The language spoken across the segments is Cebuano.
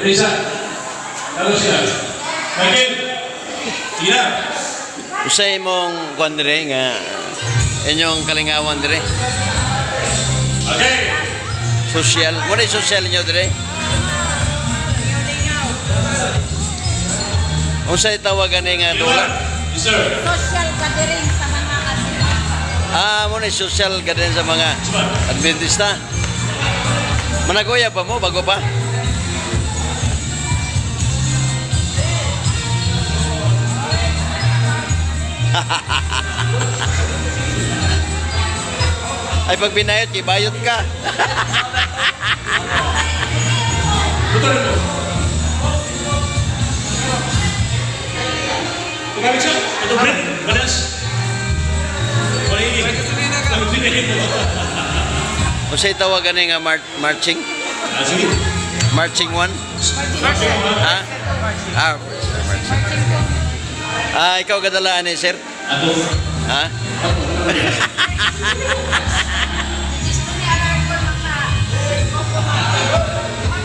Teresa. Ano siya? Michael. Sige na. Usay mong kuan dire nga inyong kalingawan dire. Okay. Social. Mo na social inyo dire. Unsay tawagan ni nga dula? Yes, sir. Social gathering sa mga Adventista. Ah, mo na social gathering sa mga Adventista. Managoya pa mo bago pa? Ay pag binayot, ibayot ka. Putol mo. Pagkamit siya. Ito, Brent. Balas. Wala. Unsay tawagan ni nga marching? Ah, sige. Marching one? Ha? Ah, marching. Ah, ikaw kadalaan ni sir? Ato. Ha? Gusto ni Alarcon mga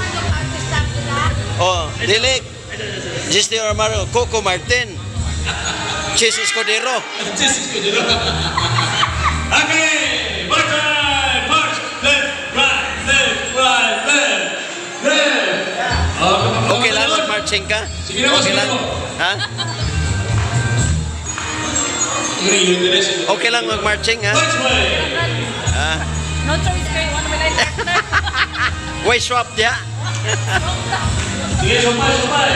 yung artista sila. Oh, dili. Gisty Armaro, Coco Martin. Chis Escudero. Jesus ko dito. Okay! March time! March! Left, right, left, right, left, left. Okay lang mag-marching ka? Sige na po, Okay sige lang? na po. Ha? Okay lang mag-marching ha? March way! Ha? No choice kayo. Ano may partner? Way swap dia. Sige, sumpay, sumpay.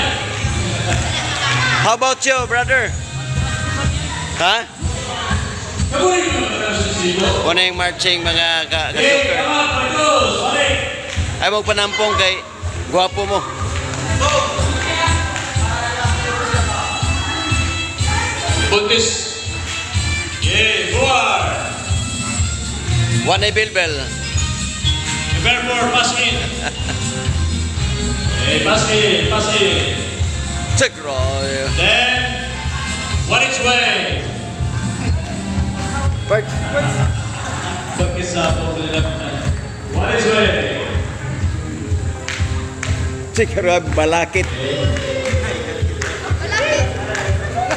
How about you, brother? Ha? Kaburi ko naman sa sibo. Ano yung marching mga Eh, ka-joker? tama, Marcos! Balik! Ay magpanampong kay gwapo mo. Buntis. Yeah, forward. One ay bilbel. Prepare for pass in. Eh, pass in, pass in. Siguro. Then, one each way. Part. Pag-isa po nila. One each way. Siguro balakit.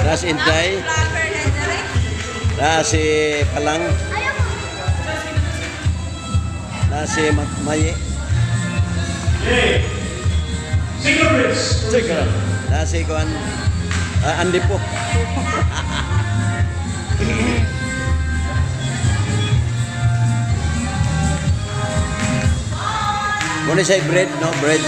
Nas Intay. Vlogger na dire. Na si Palang. Na si Maye. Okay. Single bridge. Siguro. Na si Kuan. Ah, Andy po. Muna siya bread, no? Bread.